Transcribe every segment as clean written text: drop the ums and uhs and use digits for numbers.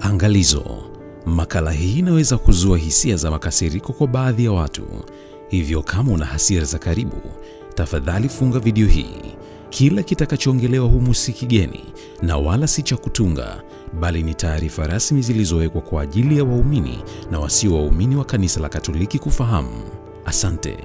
Angalizo, makala hii inaweza kuzua hisia za makasiriko kwa baadhi ya watu. Hivyo kama una hasira za karibu, tafadhali funga video hii. Kila kitakachoongelewa humu si kigeni na wala si cha kutunga, bali ni taarifa rasmi zilizowekwa kwa ajili ya waumini na wasio waumini wa kanisa la Katoliki kufahamu. Asante.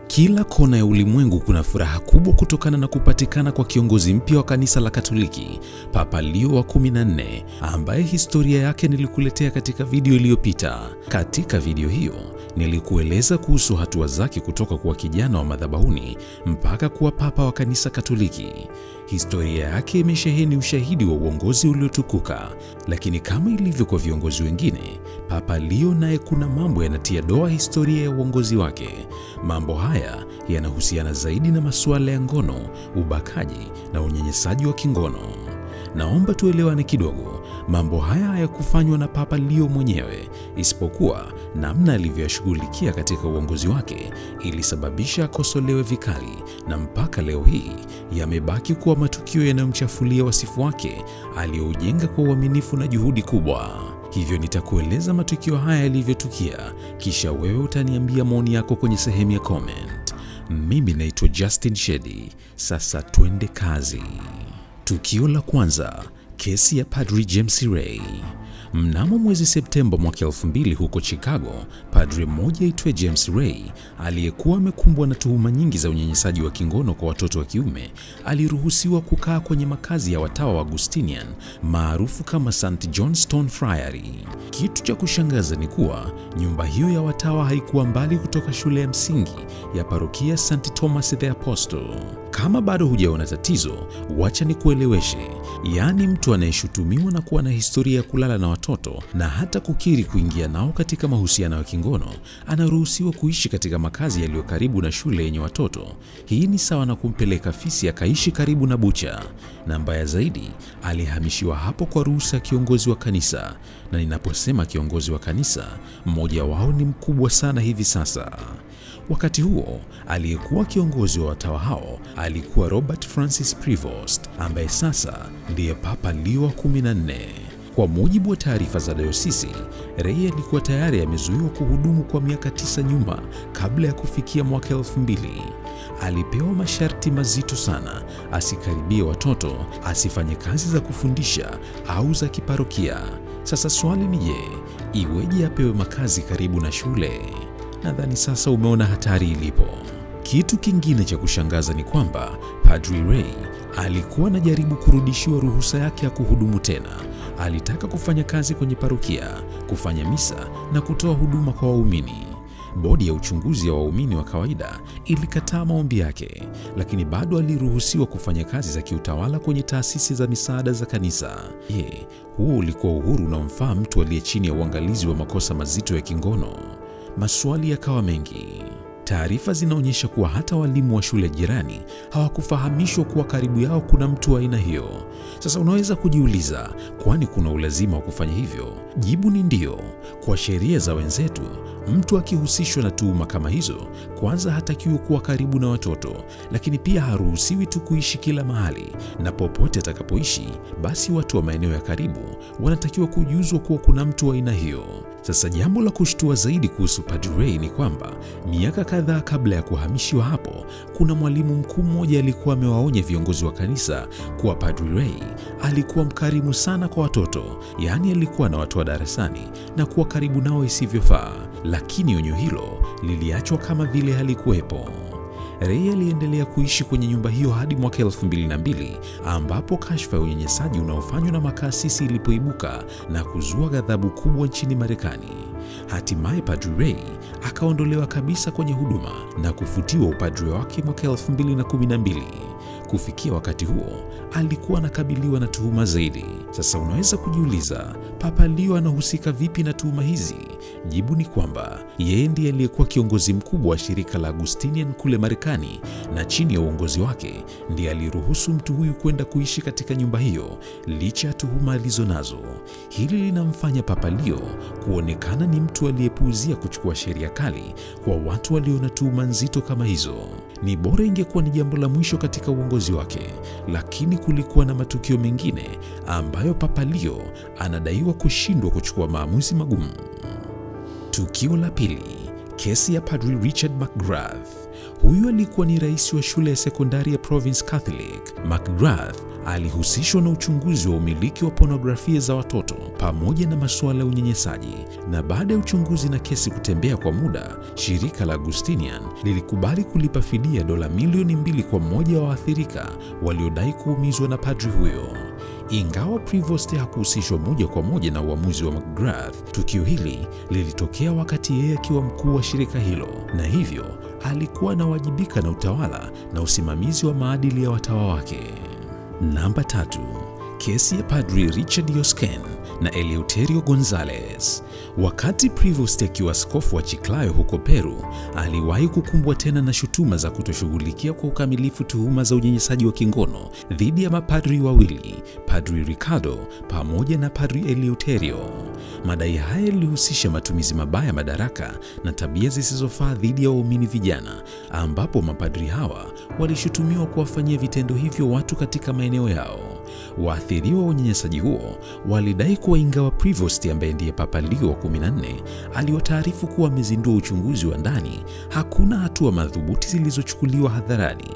Kila kona ya ulimwengu kuna furaha kubwa kutokana na kupatikana kwa kiongozi mpya wa kanisa la Katoliki, Papa Leo wa 14, ambaye historia yake nilikuletea katika video iliyopita. Katika video hiyo, nilikueleza kuhusu hatua zake kutoka kuwa kijana wa madhabahuni mpaka kuwa papa wa kanisa Katoliki. Historia yake imesheheni ushahidi wa uongozi uliotukuka, lakini kama ilivyo kwa viongozi wengine, Papa Leo naye kuna mambo yanatia doa historia ya uongozi wake. Mambo haya yanahusiana zaidi na masuala ya ngono, ubakaji na unyanyasaji wa kingono. Naomba tuelewane kidogo. Mambo haya hayakufanywa na Papa Leo mwenyewe, isipokuwa namna alivyoyashughulikia katika uongozi wake ilisababisha akosolewe vikali, na mpaka leo hii yamebaki kuwa matukio yanayomchafulia wasifu wake aliyoujenga kwa uaminifu na juhudi kubwa. Hivyo nitakueleza matukio haya yalivyotukia, kisha wewe utaniambia maoni yako kwenye sehemu ya comment. Mimi naitwa Justin Shedi. Sasa twende kazi. Tukio la kwanza, kesi ya Padri James Ray. Mnamo mwezi Septemba mwaka 2000 huko Chicago, padri mmoja aitwaye James Ray, aliyekuwa amekumbwa na tuhuma nyingi za unyanyasaji wa kingono kwa watoto wa kiume, aliruhusiwa kukaa kwenye makazi ya watawa wa Augustinian maarufu kama St. John Stone Friary. Kitu cha kushangaza ni kuwa nyumba hiyo ya watawa haikuwa mbali kutoka shule ya msingi ya parokia St. Thomas the Apostle. Kama bado hujaona tatizo, wacha nikueleweshe. Yaani mtu anayeshutumiwa na kuwa na historia ya kulala na watoto na hata kukiri kuingia nao katika mahusiano ya kingono, anaruhusiwa kuishi katika makazi yaliyo karibu na shule yenye watoto. Hii ni sawa na kumpeleka fisi akaishi karibu na bucha. Na mbaya zaidi, alihamishiwa hapo kwa ruhusa ya kiongozi wa kanisa. Na ninaposema kiongozi wa kanisa, mmoja wao ni mkubwa sana hivi sasa. Wakati huo, aliyekuwa kiongozi wa watawa hao alikuwa Robert Francis Prevost, ambaye sasa ndiye Papa Leo wa 14. Kwa mujibu wa taarifa za dayosisi, Ray alikuwa tayari amezuiwa kuhudumu kwa miaka 9 nyuma kabla ya kufikia mwaka 2000. Alipewa masharti mazito sana: asikaribie watoto, asifanye kazi za kufundisha au za kiparokia. Sasa swali ni je, iweje apewe makazi karibu na shule? Nadhani sasa umeona hatari ilipo. Kitu kingine cha kushangaza ni kwamba Padri Ray alikuwa anajaribu kurudishiwa ruhusa yake ya kuhudumu tena. Alitaka kufanya kazi kwenye parokia, kufanya misa na kutoa huduma kwa waumini. Bodi ya uchunguzi ya waumini wa kawaida ilikataa maombi yake, lakini bado aliruhusiwa kufanya kazi za kiutawala kwenye taasisi za misaada za kanisa. Je, huo ulikuwa uhuru unaomfaa mtu aliye chini ya uangalizi wa makosa mazito ya kingono? Maswali yakawa mengi. Taarifa zinaonyesha kuwa hata walimu wa shule jirani hawakufahamishwa kuwa karibu yao kuna mtu wa aina hiyo. Sasa unaweza kujiuliza, kwani kuna ulazima wa kufanya hivyo? Jibu ni ndio. Kwa sheria za wenzetu, mtu akihusishwa na tuhuma kama hizo, kwanza hatakiwi kuwa karibu na watoto, lakini pia haruhusiwi tu kuishi kila mahali, na popote atakapoishi, basi watu wa maeneo ya karibu wanatakiwa kujuzwa kuwa kuna mtu wa aina hiyo. Sasa jambo la kushtua zaidi kuhusu Padri Ray ni kwamba miaka kadhaa kabla ya kuhamishiwa hapo, kuna mwalimu mkuu mmoja alikuwa amewaonya viongozi wa kanisa kuwa Padri Ray alikuwa mkarimu sana kwa watoto, yaani alikuwa na watu wa darasani na kuwa karibu nao isivyofaa, lakini onyo hilo liliachwa kama vile halikuwepo. Ray aliendelea kuishi kwenye nyumba hiyo hadi mwaka 2002, ambapo kashfa ya unyanyasaji unaofanywa na makasisi ilipoibuka na kuzua ghadhabu kubwa nchini Marekani. Hatimaye Padri Ray akaondolewa kabisa kwenye huduma na kufutiwa upadri wake mwaka 2012. Kufikia wakati huo, alikuwa anakabiliwa na tuhuma zaidi. Sasa unaweza kujiuliza, Papa Leo anahusika vipi na tuhuma hizi? Jibu ni kwamba yeye ndiye aliyekuwa kiongozi mkubwa wa shirika la Augustinian kule Marekani, na chini ya uongozi wake ndiye aliruhusu mtu huyu kwenda kuishi katika nyumba hiyo licha ya tuhuma alizonazo. Hili linamfanya Papa Leo kuonekana ni mtu aliyepuuzia kuchukua sheria kali kwa watu walio na tuhuma nzito kama hizo. Ni bora ingekuwa ni jambo la mwisho katika uongozi wake, lakini kulikuwa na matukio mengine ambayo Papa Leo anadaiwa kushindwa kuchukua maamuzi magumu. Tukio la pili, kesi ya Padri Richard McGrath. Huyu alikuwa ni rais wa shule ya sekondari ya Province Catholic. McGrath alihusishwa na uchunguzi wa umiliki wa pornografia za watoto pamoja na masuala ya unyanyasaji, na baada ya uchunguzi na kesi kutembea kwa muda, shirika la Augustinian lilikubali kulipa fidia $2 milioni kwa mmoja wa waathirika waliodai kuumizwa na padri huyo. Ingawa Prevost hakuhusishwa moja kwa moja na uamuzi wa McGrath, tukio hili lilitokea wakati yeye akiwa mkuu wa shirika hilo, na hivyo alikuwa anawajibika na utawala na usimamizi wa maadili ya watawa wake. Namba 3, kesi ya Padri Richard Yosken na Eleuterio Gonzalez. Wakati Prevost akiwa askofu wa Chiclayo huko Peru, aliwahi kukumbwa tena na shutuma za kutoshughulikia kwa ukamilifu tuhuma za unyanyasaji wa kingono dhidi ya mapadri wawili, Padri Ricardo pamoja na Padri Eleuterio. Madai haya yalihusisha matumizi mabaya madaraka na tabia zisizofaa dhidi ya waumini vijana, ambapo mapadri hawa walishutumiwa kuwafanyia vitendo hivyo watu katika maeneo yao. Waathiriwa wa unyanyasaji huo walidai kuwa ingawa Prevost, ambaye ndiye Papa Leo wa 14, aliwataarifu kuwa amezindua uchunguzi wa ndani, hakuna hatua madhubuti zilizochukuliwa hadharani.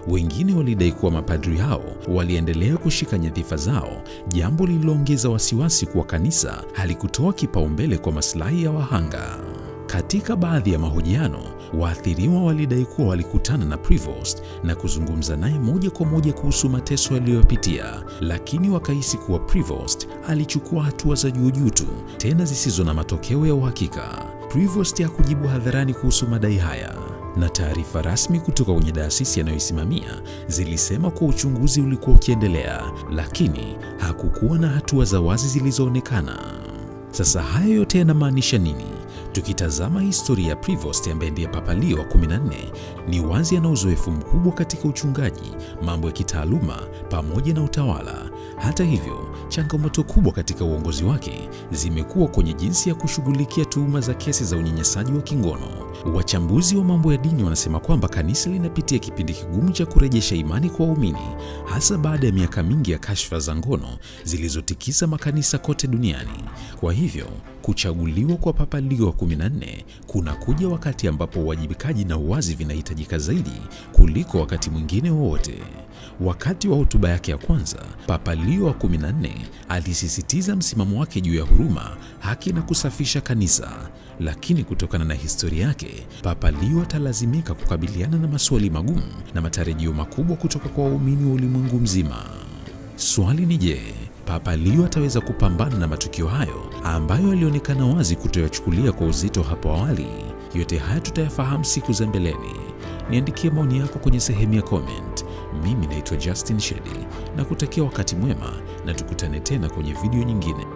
Wengine walidai kuwa mapadri hao waliendelea kushika nyadhifa zao, jambo lililoongeza wasiwasi kuwa kanisa halikutoa kipaumbele kwa maslahi ya wahanga. Katika baadhi ya mahojiano, waathiriwa walidai kuwa walikutana na Prevost na kuzungumza naye moja kwa moja kuhusu mateso aliyopitia, lakini wakahisi kuwa Prevost alichukua hatua za juu juu tu, tena zisizo na matokeo ya uhakika. Prevost hakujibu hadharani kuhusu madai haya, na taarifa rasmi kutoka kwenye taasisi anayoisimamia zilisema kuwa uchunguzi ulikuwa ukiendelea, lakini hakukuwa na hatua za wazi zilizoonekana. Sasa haya yote yanamaanisha nini? Tukitazama historia ya Prevost, ambaye ndiye Papa Leo wa 14, ni wazi ana uzoefu mkubwa katika uchungaji, mambo ya kitaaluma pamoja na utawala. Hata hivyo, changamoto kubwa katika uongozi wake zimekuwa kwenye jinsi ya kushughulikia tuhuma za kesi za unyanyasaji wa kingono. Wachambuzi wa mambo ya dini wanasema kwamba kanisa linapitia kipindi kigumu cha kurejesha imani kwa waumini, hasa baada ya miaka mingi ya kashfa za ngono zilizotikisa makanisa kote duniani. Kwa hivyo, kuchaguliwa kwa Papa Leo wa 14 kunakuja wakati ambapo uwajibikaji na uwazi vinahitajika zaidi kuliko wakati mwingine wowote. Wakati wa hotuba yake ya kwanza, Papa Leo wa 14 alisisitiza msimamo wake juu ya huruma, haki na kusafisha kanisa. Lakini kutokana na historia yake, Papa Leo atalazimika kukabiliana na maswali magumu na matarajio makubwa kutoka kwa waumini wa ulimwengu mzima. Swali ni je, Papa Leo ataweza kupambana na matukio hayo ambayo yalionekana wazi kutoyachukulia kwa uzito hapo awali? Yote haya tutayafahamu siku za mbeleni. Niandikie maoni yako kwenye sehemu ya comment. Mimi naitwa Justin Shedi na kutakia wakati mwema, na tukutane tena kwenye video nyingine.